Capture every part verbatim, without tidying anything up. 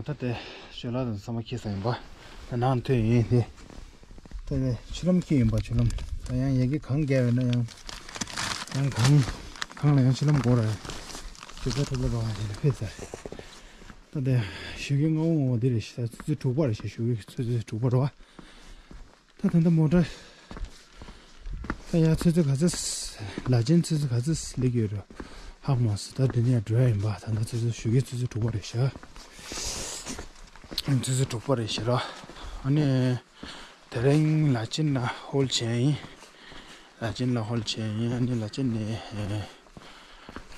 ད་ལྟ་ཞོལ་ལག་དང་ཚང་མ་འཁྱེར་ས་ཡིན་པ། ད་ནང་ཐོན་ཡིན་ཏེ། ད་ལྟ་ཆུ་ལམ་འཁྱེར་ཡིན་པ། ཆུ་ལམ་ད་ཡང་ཡ་གི་གངས་བརྒལ་བས་ན་ཡང་། ཡང་གངས་གངས་ལ་ཡང་ཆུ་ལམ་དགོས་རེད། ཞོལ་ལག་གྲོགས་པོ་རོགས་ཞེས་ཕེབས་ཚར། ད་ལྟ་ཞོལ་གི་མངའ་འོག་འདི་རེད་ཤག་ཆུ་ཚོད་དྲུག་པ་རེད་ཤག་ཞོལ་གི་ཆུ་ཚོད་དྲུག་པ་རེད་བ། ད་ད་ལྟ་མོ་ཊ། ད་ཡ་ཆུ་ཚོད་ག་ཚོད། ལ་ཆེན་ཆུ་ཚོད་ག་ཚོད་སླེབས་ཀྱི་ཡོད་རེད། ཧ་གོ་མ་སོང་། ད་དེ་ནས་འགྲོ་ཡ་ཡིན་པ། ད་ལྟ་ཆུ་ཚོད་ཞོགས་ཀའི་ཆུ་ཚོད་དྲུག་པ་རེད་ཤག་ཆུ་ཚོད་དྲུག་པ་རེད་ཤག་ར། ཨ་ནི། དེ་རིང་ལ་ཆེན་ལ་ཧོལ་བྱས་ཡིན། ལ་ཆེན་ལ་ཧོལ་བྱས་ཡིན། ཨ་ནི་ལ་ཆེན་ནས།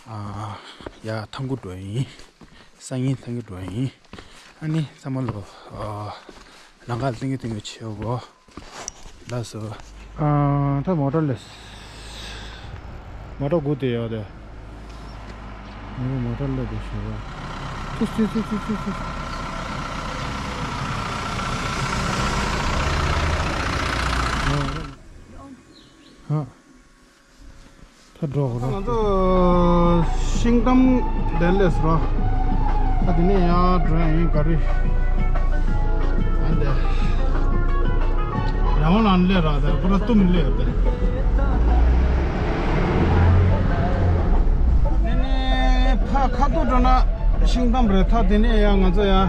ཨ། ཡ་ཐང་གུ་འགྲོ་ཡིན། སང་ཉིན་ཐང་གུ་འགྲོ་ཡིན། ཨ་ནི་ཚང་མ་ལོ། ཨ། ལམ་ཁ་ལ་ཐང་གུ་ཐང་གུ་བྱེད་འོ། ལགས་སོ། ཨ། ད་མོ་ཊ་སླེབས། མོ་ཊ་སྒུག་བསྡད་ཡོད་དེ། ངས་མོ་ཊ་སླེབས་དེ་ཞོར་ར། ཚུ་ཚུ་ཚུ་ཚུ་ཚུ་ཚུ། ཧ། ད་འགྲོ་གི་རེད། ང་ཚོ་ཤིང་གཏམ་དེ་སླེབས་སོང་ར། ད་དེ་ནས་ཡར་འགྲོ་ཡ་ཡིན། ག་རེ། ཨ་འདི། ར་བ་ལ་སླེབས་ར། དེ་པུ་ར་ཏུམ་སླེབས་དེ། དེ་ནས་ཕ་ཁ་ཐུག་འགྲོ་ན་ཤིང་གཏམ་རེད། ད་དེ་ནས་ཡར་ང་ཚོ་ཡར་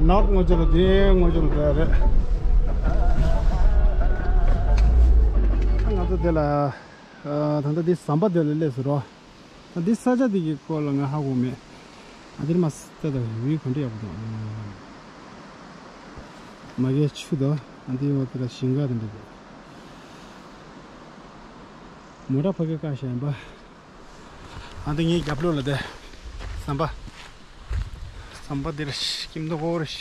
ནོར་ངོས་ཕྱོགས་ལ། དེ་ངོས་ཕྱོགས་ལ་འགྲོ་ཡ་རེད། ད་ང་ཚོ་དེ་ལ། ཨ། ད་ལྟ་འདི་ཟམ་པ་དེ་ལ་སླེབས་སོང་ར། ད་འདི་ས་ཆ་འདི་གི་སྐོར་ལ་ང་ཧ་གོ་མེད། ཨ། འདིར་མ་ས་ད་ཝིའུ་ག་འདྲ་ཡག་པོ་འདུག་མ་གིའི་ཆུ་དང་། ཨ། འདི་འོག་དེ་ལ་ཞིང་ཁ་དེ་འདྲ་འདུག་མོ་ཊ་ཕ་གིར་བཀག་བཞག་ཡིན་པ། ཨ། འདི་ངའི་རྒྱབ་ལོགས་ལ་དེ་ཟམ་པ། ཟམ་པ་འདིར་སྐྱིད་མདོག་ཁ་པོ་རེད།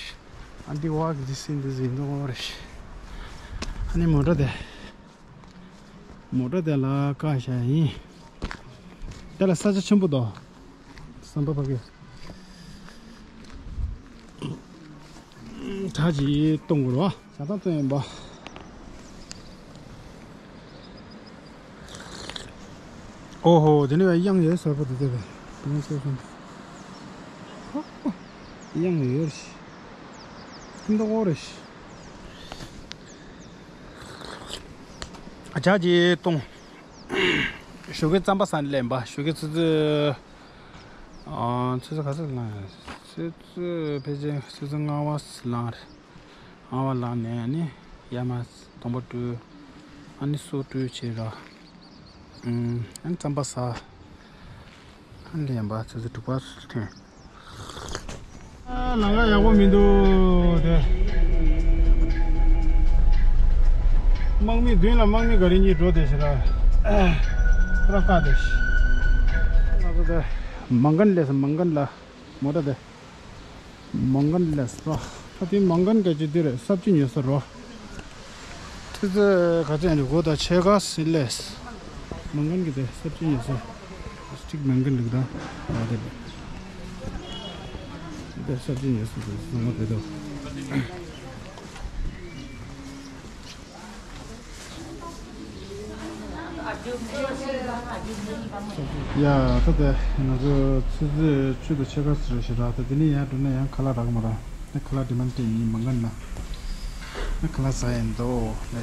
ཨ། འདི་འོག་གི་འདི་སིན་འདི་ཟིན་མདོག་ཁ་པོ་རེད། ཨ་ནི་མོ་ཊ་དེ། མོ་ཊ་དེ་ལ་བཀག་བཞག་ཡིན། དེ་ལ་ས་ཆ་ཆེན་པོ་འདུག་ཟམ་པ་ཕ་གི། དྲ་ཅིག་གཏོང་དགོས་རེད་བ། ཇ་ཐང་བཙོང་ཡིན་པ། ཨོ་ཧོ། དེ་ནས་གཡང་ཡོད་ཟེར་པ་དེ་དེ་རེད། ཡང་ཚོ་སོང་། གཡང་ཡོད་རེད། ཁྱིམ་ཐོག་ཨོ་རེད། ཇ་ཅིག་བཏུང་། ཞོགས་ཀའི་རྩམ་པ་ཟ་ནས་སླེབས་པ། ཞོགས་ཀའི་ཆུ་ཚོད། ཨ། ཆུ་ཚོད་ག་ཚོད་ལངས་ཡོད། ཆུ་ཚོད་ཕལ་ཆེར་ཆུ་ཚོད་ལྔ་པ་ལངས་རེད། ལྔ་པ་ལངས་ནས་ཨ་ནི་ཡར་མར་གདོང་པ་བཀྲུས། ཨ་ནི་སོ་བཀྲུས་བྱས་ར། ཨ་ནི་རྩམ་པ་ཟ། ཨ་ནི་སླེབས་པ། ཆུ་ཚོད་དྲུག་པ་ཐོན། ལམ་ཁ་ཡག་པོ་མི་འདུག་དེ། དམག་མི་མདུན་ལ་དམག་མི་ག་རེ་གཉིས་འགྲོ་བསྡད་ཤག་ར། ཨ། ཁོ་ར་བཀག་བསྡད་ཤག་ང་ཚོ་དེ་མང་གན་སླེབས་སོང་། མང་གན་ལ་མོ་ཊ་དེ། མང་གན་སླེབས་སོང་ར། ད་དེ་མང་གན་ག་ཅིག་འདི་རེད། སབ་ཇི་ཉོས་ས་རོ། ཆུ་ཚོད་ག་ཚོད་ཡིན་འདུག་སྒོ་དང་ཕྱེད་ཀ་ཟིན་ལས། མང་གན་གི་དེ་སབ་ཇི་ཉོས་ས། སི་ཊིག་མང་གན་འདུག་ད། ཨ། དེ་རེད། དེ་སབ་ཇི་ཉོས་ས་འདུག་བཟང་བོ་དེ་འདུག་ཡ། ད་དེ་ང་ཚོ་ཆུ་ཚོད་བཅུ་དང་ཕྱེད་ཀ་ཙམ་རེད་ཤག་ར། ད་དེ་ནས་ཡར་འགྲོ་ན་ཡང་ཁ་ལག་རག་གི་མ་རེད། ཁ་ལག་ཌི་མཱན་ཌི་ཡིན། མང་གན་ན་ཁ་ལག་ཟ་ཡིན་འདུག་ལེ།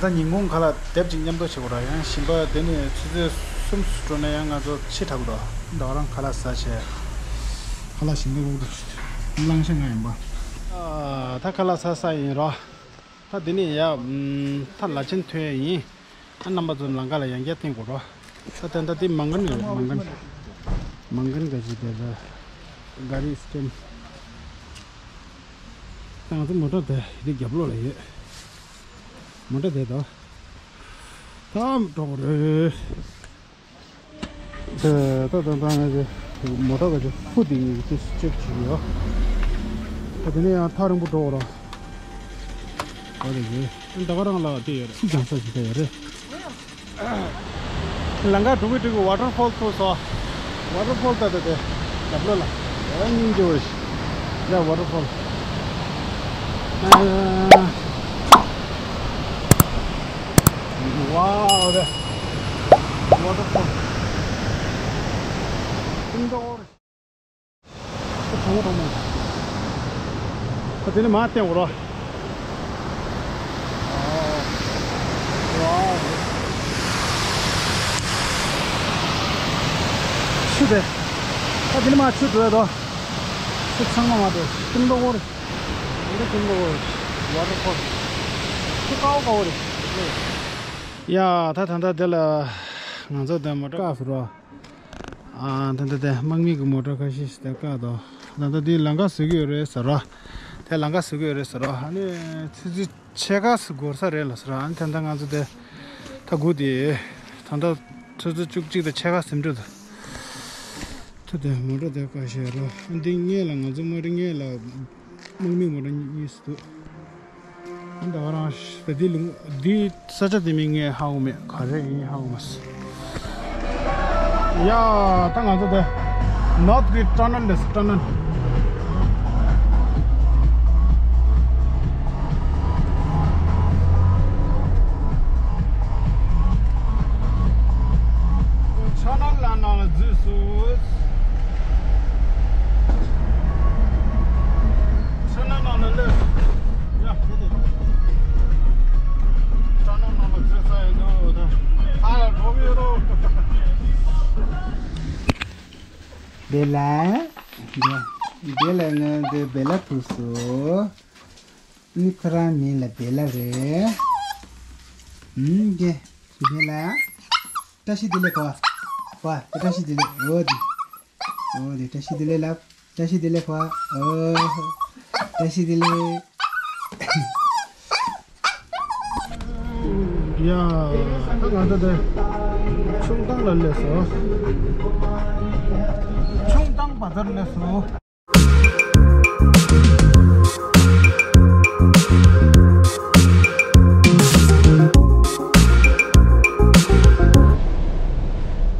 ད་ཉིན་གུང་ཁ་ལག་དེབ་ཅིག་མཉམ་དུ་བྱེད་དགོས་ར། ཡང་གཞན་པ་དེ་ནས་ཆུ་ཚོད་གསུམ་སུ་འགྲོ་ན་ཡང་ང་ཚོ་ཕྱི་དྲགས་འགྲོ། ད་ག་རང་ཁ་ལག་ཟ་བྱས། ཁ་ལག་ཞིམ་པོ་འདུག་ལངས་ཤ་ང་ཡིན་པ། ཨ། ད་ཁ་ལག་ཟ་ས་ཡིན་ར། ད་དེ་ནས་ཡ། ད་ལ་ཆེན་ཐོན་ཡིན། ཨ། རྣམ་པ་ཚོ་ལམ་ཁ་ལ་ཡང་བསྐྱར་བསྟན་དགོས་ར། ད་ད་ད་དེ་མང་གན་རེད། མང་གན། མང་གན་ག་ཅིག་དེ་ལ་ག་རི་སི་ཊེན། ད་ང་ཚོ་མོ་ཊ་དེ་དེ་རྒྱབ་ལོགས་ལ་ཡོད། མོ་ཊ་དེ་ད་ད་འགྲོ་དགོས་རེད། ད་ད་ད་ད་ང་ཚོ་མོ་ཊ་ག་ཅིག་ཕུ་དེ་ངས་དེ་ཅེག་བྱེད་ཀྱི་ཡོད། ད་དེ་ནས་ཡང་ཐག་རིང་པོ་འགྲོ་དགོས་ར། ཨ་རེ་རེད། ད་ག་རང་ལ་དེ་ཡོད་རེད། ཁྱི་རྒྱང་ས་ཞིག་ད་ཡོད་རེད། ལམ་ཁ་འགྲོ་གི་འགྲོ་གི་ཝ་ཊར་ཕོལ་ཐུག་སོང་། ཝ་ཊར་ཕོལ་ད་ད་དེ་རྒྱབ་ལོགས་ལ། ཨ། སྙིང་རྗེ་པོ་ཞིག་ཡ། ཝ་ཊར་ཕོལ། ཨ། ཝའོ། དེ་ཝ་ཊར་ཕོལ། སྙིང་རྗེ་པོ་རེད། ཁོ་དེ་ནི་མ་བསྟན་འོ་རོ། ཆུ་དེ། ད་དེ་ནི་མ་ཆུ་འགྲོ་ཡ་དོ། ཆུ་ཚང་མ་མ་འགྲོ། ཀུན་ཏུ་འོ་རེ། ཀུན་ཏུ་འོ་རེ། ཝ་ཊར་ཕོལ། ཆུ་དཀར་པོ་དཀར་པོ་རེད། ཡ། ད་ད་ལྟ་དེ་ལ་ང་ཚོ་དེ་མོ་ཊ་བཀག་སོང་རོ། ཨ། ད་ལྟ་དེ་དམག་མི་གི་མོ་ཊ་ཁ་ཤས་ཤིག་དེ་བཀག་འདུག་ད་ལྟ་དེ་ལམ་ཁ་བཟོ་གི་ཡོད་རེད་ཟེར་རོ། དེ་ལམ་ཁ་བཟོ་གི་ཡོད་རེད་ཟེར་རོ། ཨ་ནི་ཆུ་ཚོད་ཕྱེད་ཀ་ཙམ་འགོར་ས་རེད་ལ་ཟེར་རོ། ཨ་ནི་ད་ལྟ་ང་ཚོ་དེ་ད་སྒུག་དེ། ད་ལྟ་ཆུ་ཚོད་བཅུ་གཅིག་དང་ཕྱེད་ཀ་ཟིན་འགྲོ་འདུག་ད་དེ་མོ་ཊ་དེ་བཀག་བཞག་རོ། ཨ། འདི་སྔོན་ལ་ང་ཚོ་མོ་ཊ་སྔོན་ལ། དམག་མི་མོ་ཊ་གཉིས་སུ་འདུག་ཨ། ད་ག་རང་ཞིག་འདི་ལུང་འདི་ས་ཆ་དེ་མིང་ངས་ཧ་གོ་མེད། ག་རེ་ཡིན་ཧ་གོ་མ་སོང་། ཡ། ད་ང་ཚོ་དེ་ནོར་ཐི་གི་ཊ་ནལ་ལས་སུ། ཊ་ནལ། ཊ་ནལ་ནང་ལ་འཛུལ་སོང་། ཊ་ནལ་ནང་ལ་སླེབས། ཡ། ཊ་ནལ་ནང་ལ་འཛུལ་ཚར་ཡིན་འདུག་ད་ཨ་ལ་འགྲོ་གི་ཡོད་དོ། བེ་ལ། བེ་ལ། ང་འདི་བེ་ལ་ཐུག་སོང་། ནི་ཁོ་རང་མིང་ལ་བེ་ལ་རེད། ཨུམ། རྒན། བེ་ལ། བཀྲ་ཤིས་བདེ་ལེགས་གོ། གོ། བཀྲ་ཤིས་བདེ་ལེགས། འོ་དེ། འོ་དེ་བཀྲ་ཤིས་བདེ་ལེགས་ལབ། བཀྲ་ཤིས་བདེ་ལེགས་གོ། འོ། བཀྲ་ཤིས་བདེ་ལེགས། ཡ། ད་ང་ཚོ་དེ་ཆུང་ཐང་ལ་སླེབས་སོང་། ཆུང་ཐང་བ་ཛར་སླེབས་སོང་།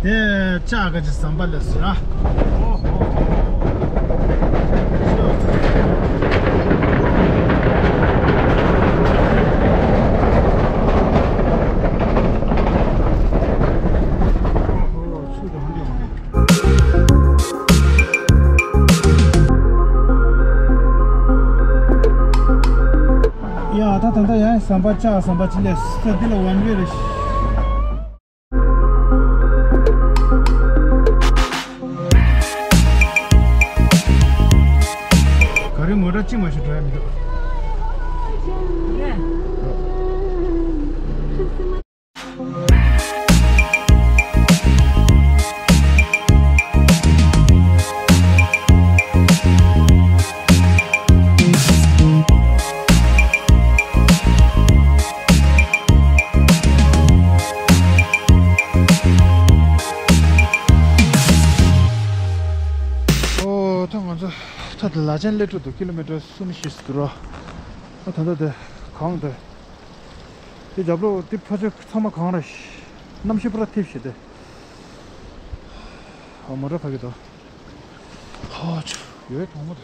དེ་ལྕགས་ཀ་ཅི་ཟམ་པ་ལས་སུ་ཡ། ཨོ་ཧོ། ཆུ་དང་འདི་འོང་། ཡ། ད་ད་ད་ཡ་ཟམ་པ་ལྕགས་ཟམ་པ་ཅི་ལས་སུ་འདི་ལ་ཝན་ཝེ་རེད། ག་རེ་མོ་ཊ་གཅིག་མ་ཞིག་འགྲོ་ཡ་མི་འདུག་ཨོ། ད་ང་ཚོ་ད་ལ་ཅན་སླེབས་འགྲོ་འདུག་ཀི་ལོ་མི་ཊར་གསུམ་བཞི་ཙམ་འདུག་ར། ཨ། ད་ལྟ་དེ་གངས་དེ། དེ་རྒྱབ་ལོགས་དེ་ཕ་ཆོས་ཚང་མ་གངས་རེད། གནམ་གཤིས་པུ་ར་འཐིབས་ཤིག་དེ། ཨ། མོ་ཊ་ཕ་གི་དོ། ཧ་ཆུ་ཡོད་གྲོང་མོ་དེ།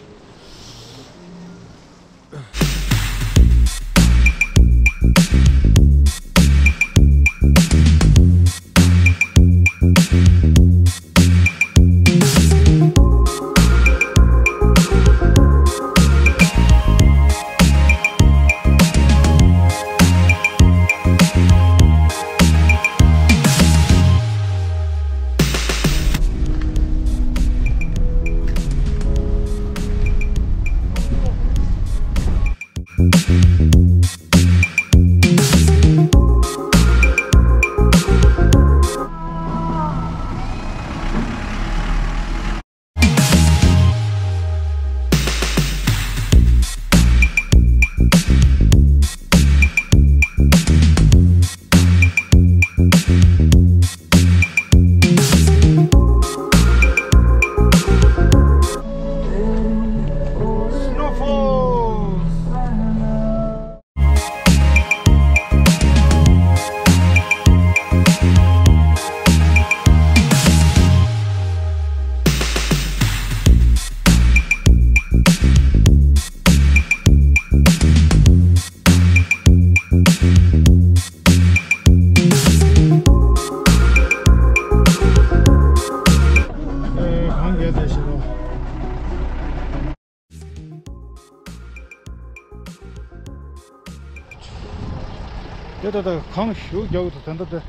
དེ་ད་ད་གངས་ཞེ་པོ་རྒྱག་གི་འདུག་ད་ད་དེ།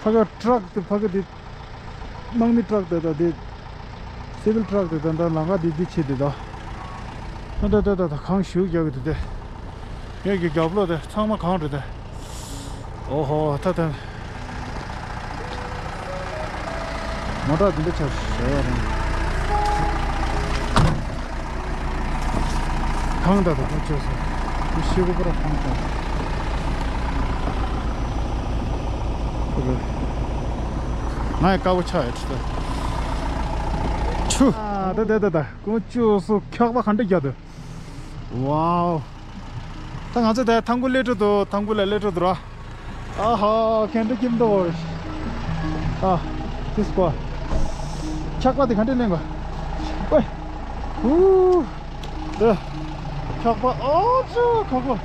ཕ་གི་ཊྲག་དེ་ཕ་གི་དེ། དམག་མི་ཊྲག་དེ་ད་དེ། སི་ཝིལ་ཊྲག་དེ་ད་ད་ལམ་ཁ་དེ་དེ་ཆེ་དེ་ད། ད་ད་ད་ད་གངས་ཞེ་པོ་རྒྱག་གི་འདུག་དེ། ངེད་ཀྱི་རྒྱབ་ལོགས་དེ་ཚང་མ་གངས་རེད་དེ། ཨོ་ཧོ་ད་ད། མོ་ཊ་འདི་འདྲ་ཆགས་ཞེ་པོ་རང་། གངས་ད་ད་ཁོ་ཆོད་སོང་། དེ་ཤི་གོ་པ་ར་གངས་ཆགས། ཁོ་ལ། ང་ཡི་དཀར་པོ་ཆགས་ཡོད་ཆུ་ད། ཆུ། ཨ་ད་ད་ད་ད་ཀོང་ཅུ་སུ་འཁྱག་པ་ག་འདྲ་རྒྱག་འདུག་ཝའོ། ད་ང་ཚོ་ད་ཐང་ཀུ་སླེབས་འགྲོ་འདུག་ཐང་ཀུ་ལ་སླེབས་འགྲོ་འདུག་ར། ཨ་ཧ་ཁེན་ཏུ་ཀིམ་དོ། ཨ་ཏིས་ཀོ། འཁྱག་པ་དེ་ག་འདྲས་ལེན་གོ། ཝེ། ཧུ། དེ། འཁྱག་པ་ཨོ་ཙུ་ཁག་པོ།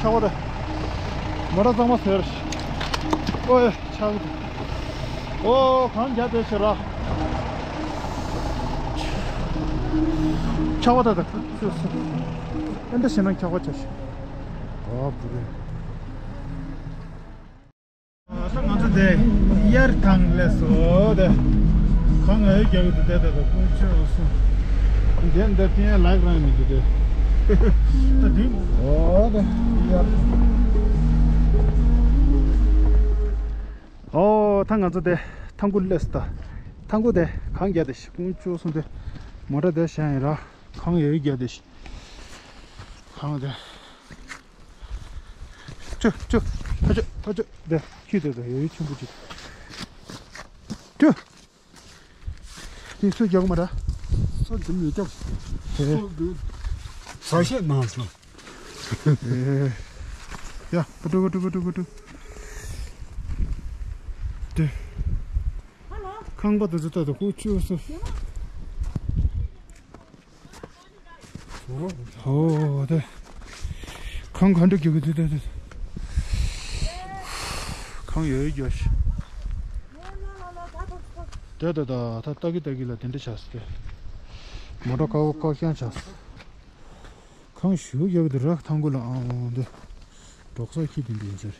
འཁྱག་པ་དེ། མོ་ཊ་གཙང་མ་ཟེར། ཨོ་ཡ་འཁྱག་པ་དེ། ཨོ་གངས་རྒྱག་བསྡད་ཤག་ར། འཁྱག་པ་དེ་དེ། ཨེ་འདྲ་བྱས་ན་འཁྱག་པ་ཆགས་ཤག་ཨ་བུ་རེད། ད་ང་ཚོ་དེ་དབྱར་གངས་སླེབས་སོང་དེ། གངས་ཨེ་རྒྱག་གི་འདུག་དེ་དེ་དེ་ཀོང་ཅུ་སུ། དེ་འདི་དེ་ལག་རང་མི་འདུག་དེ། ད་དེ་ཨོ་དེ་དབྱར། ཨོ་ད་ང་ཚོ་དེ་ཐང་ཀུ་སླེབས་སོང་ད། ཐང་ཀུ་དེ་གངས་རྒྱག་བསྡད་ཤག་ཀོང་ཅུ་སུ་དེ། མོ་ཊ་དེ་བཞག་ཡིན་ར། གངས་ཨེ་རྒྱག་བསྡད་ཤག་གངས་དེ། ཅོ་ཅོ། ཐ་ཅོ་ཐ་ཅོ། དེ་ཁྱི་དེ་དེ་ཡོད་ཡོད་ཆེན་པོ་ཅིག་ཅོ། དེ་སུ་རྒྱག་མ་ར། སུ་འཛིན་མི་རྒྱག་དེ་སུ་འདུག་ས་ཤེད་མང་སོང་། ཡ་པ་ཏུ་པ་ཏུ་པ་ཏུ་པ་ཏུ། དེ། ཁང་པ་དེ་ཚོ་ད་དུ་ཧུ་ཆུ་སུ། ཨོ་དེ། གངས་ག་འདྲ་རྒྱག་གི་འདུག་དེ་དེ། གངས་ཡོད་ཡོད་རྒྱག་ཤག་དེ་དེ་ད་ད་ལྟ་གི་ལྟ་གི་ལ་དེ་འདྲ་ཆགས་སོང་དེ། མོ་ཊ་ཀ་བོ་ཀ་ཤང་ཆགས་སོང་། གངས་ཞེ་པོ་རྒྱག་གི་འདུག་ར་ཐང་ཀུ་ལ་ཨང་འདི། འབྲོག་ས་ཁྱི་དེ་འདྲ་ཡིན་ཟེར།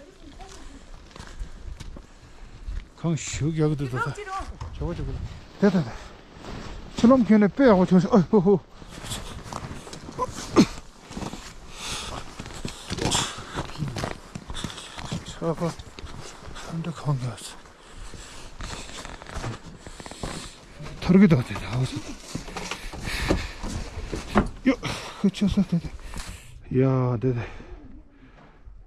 གངས་ཞེ་པོ་རྒྱག་གི་འདུག་ད་ད། ཆོག་པ་ཆོག་པ། དེ་དེ་དེ། ཆུ་ལམ་ཁྱོན་ནས་དཔེ་ཡག་པོ་བྱུང་ཤག་ཨོ་ཧོ་ཧོ། ཆ་པ། ཨ་འདྲ་གངས་རྒྱག་སོང་། ཐར་གི་འདུག་དེ་ད་ཧོ་སོང་། ཡོ། ཧུ་ཆོ་ས་དེ་དེ། ཡ་དེ་དེ།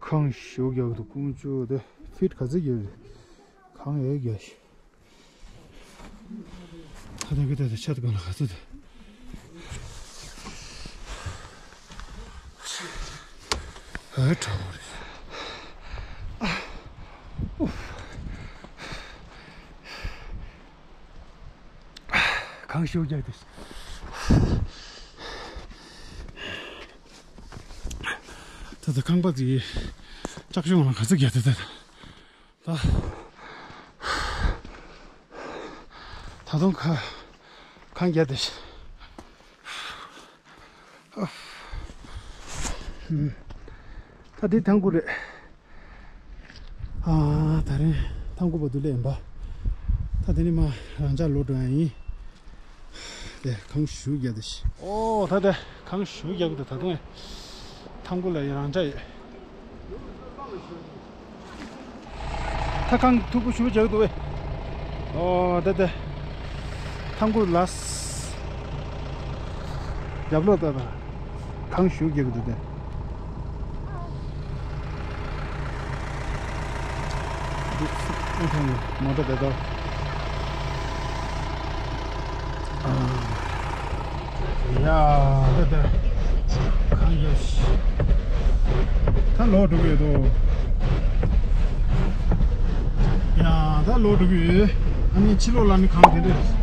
གངས་ཞེ་པོ་རྒྱག་གི་འདུག་ཀོང་ཅུ་དེ་ཕིཊ་ག་ཚོད་རྒྱག་རེད། གངས་ཨེ་རྒྱག་ཤག་ད་ལྟ་གི་ད་ལྟ་ཆ་དེ་གང་ལ་ག་ཚོད་དེ། ཨེ་དྲག་པོ་རེད། གངས་ཞེ་པོ་རྒྱག་དེ། ད་ལྟ་ཁང་པ་དེ་ལྕགས་ཤོག་ལ་ག་ཚོད་རྒྱག་དེ་ད། ད་ད་དུང་ཁ་གངས་རྒྱག་བསྡད་ཤག་ད་འདི་ཐང་ཀུ་རེད། ཨ་ད་རིང་ཐང་ཀུ་བར་དུ་སླེབས་ཡིན་པ། ད་དེ་ནས་མར་རང་འཇགས་ལོག་འགྲོ་ཡ་ཡིན། དེ་གངས་ཞེ་པོ་རྒྱག་བསྡད་ཤག་ཨོ་ད་དེ་གངས་ཞེ་པོ་རྒྱག་གི་འདུག་ད་དུང་ཐང་ཀུ་ལ་ཡི་རང་འཇགས་ཡོད། ད་གངས་མཐུག་པོ་ཞེ་པོ་རྒྱག་གི་འདུག་བས། ཨོ་དེ་དེ། ཐང་ཀུ་ལ། རྒྱབ་ལོགས་ད་ད། གངས་ཞེ་པོ་རྒྱག་གི་འདུག་དེ། འདི་ཨ་ཐང་མོ་ཊ་དེ་ད། ཡ་ད་ད། གངས་རྒྱག་ཤག་ད་ལོག་འགྲོ་གི་ཡོད་དོ། ཡ་ད་ལོག་འགྲོ་གི་ཡོད། ཨ་ནི་ཕྱི་ལོགས་ལ་ནི་གངས་དེ་འདྲ།